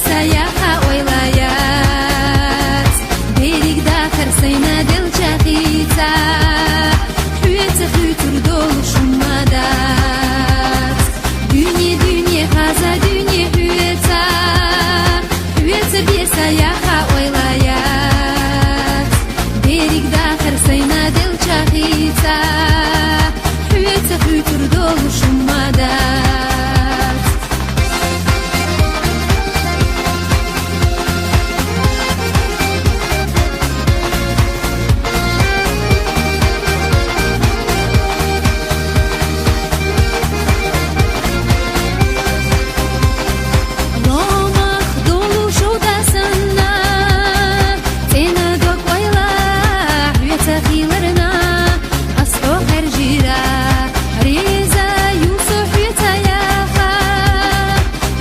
بێسایەخا ئۆیڵایەت دێریکدا خەرسەینا دڵچەخیچا حوێچە خوتر دۆڵشمادات دونیێ دونیێ خازا دونیێ حوێچا حوێچە بێسایەخا ئۆیڵایەت دێریکدا خەرسەینا دڵچەخیچا حوێچە خوتر دۆڵشمادات. لۆمەخ دۆڵ و شەوداسەننا تێنە دۆک وەیڵا حوێتە خیڵرنا ئەسحۆ خەرژیرا ڕێزە یوسۆ حوێتە یاخا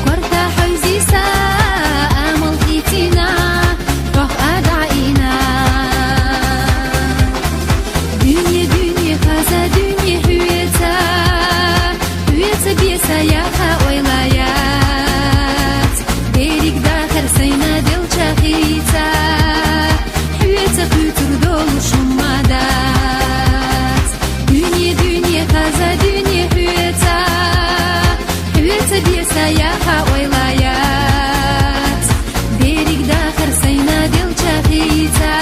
کوەرتە حۆیزیسا ئامڵ خیتینا حۆخ ئادائینا دونیێ دونیێ خازا دونیێ حوێتە حوێتە بێسا یاخا ئۆیڵایەت دێریکدا خەرسەینا دڵچەخیچا حوێتە خوتر دۆڵشمادات دونیێ دونیێ خازا دونیێ حوێتە حوێتە بێسا یاخا ئۆیڵایەت دێریکدا خەرسەینا دڵچەخیچا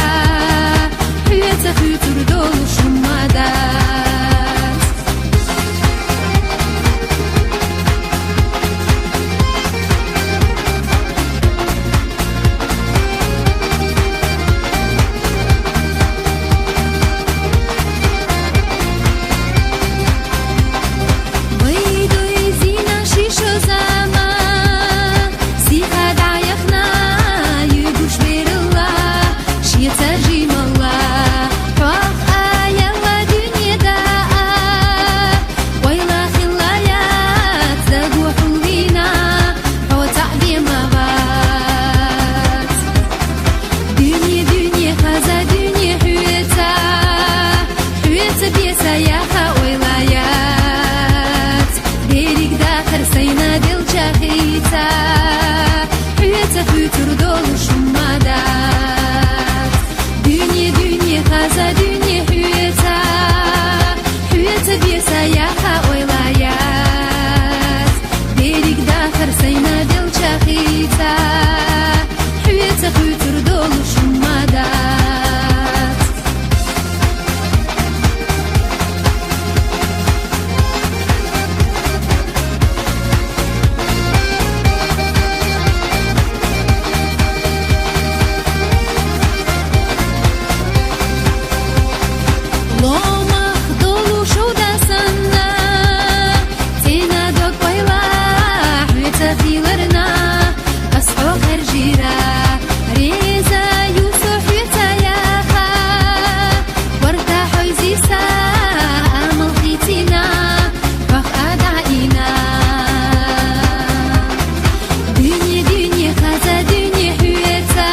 حوێتە خوتر دۆڵشمادات. وەیدۆی زینا شیشۆ زاما سیخا دایەخنا یگوش بێرڵا شیەتە ژیمەڵا حواخ ئایەڵا دونیەدا وەیڵا خڵایات زەگو حوڵوینا حۆتە بێمەغات دونیێ دونیێ خازا دونیێ حوێتە حوێتە بێسا یاخا ئۆیڵایەت دێریکدا خەرسەینا دڵچەخیچا حوێتە خوتر دۆڵشمادات دونیێ دونیێ خازا دونیێ حوێتە حوێتە بێسا یاخا ئۆیڵایەت دێریکدا خەرسەینا دڵچەخیچا حوێتە خوتر دۆڵشمادات. لۆمەخ دۆڵ و شەوداسەننا تێنا دۆک وەیڵا حوێتە خیڵرنا ئەسحۆ خەرژیرا رێزە یوسۆ حوێتە یاخا وەرتە حۆیزیسا ئامڵ خیتینا حۆخ ئادائینا دونیێ دونیێ خازا دونیێ حوێتە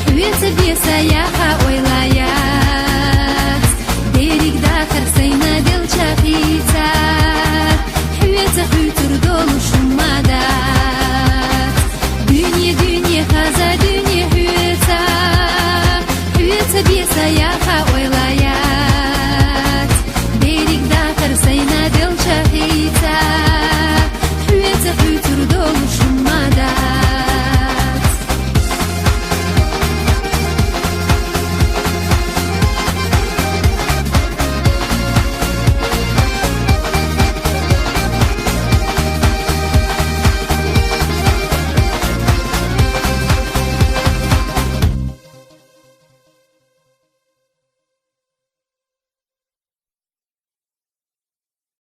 حوێتە بێسا یاخا ئۆیڵایەت دێریکدا خەرسەینا دڵچەخیچا حوێتە خوتر دۆڵشمادات دونیێ دونیێ خازا دونیێ حوێتە حوێتە بێسا یاخا ئۆیڵایەت دێریکدا خەرسەینا دڵچەخیچا.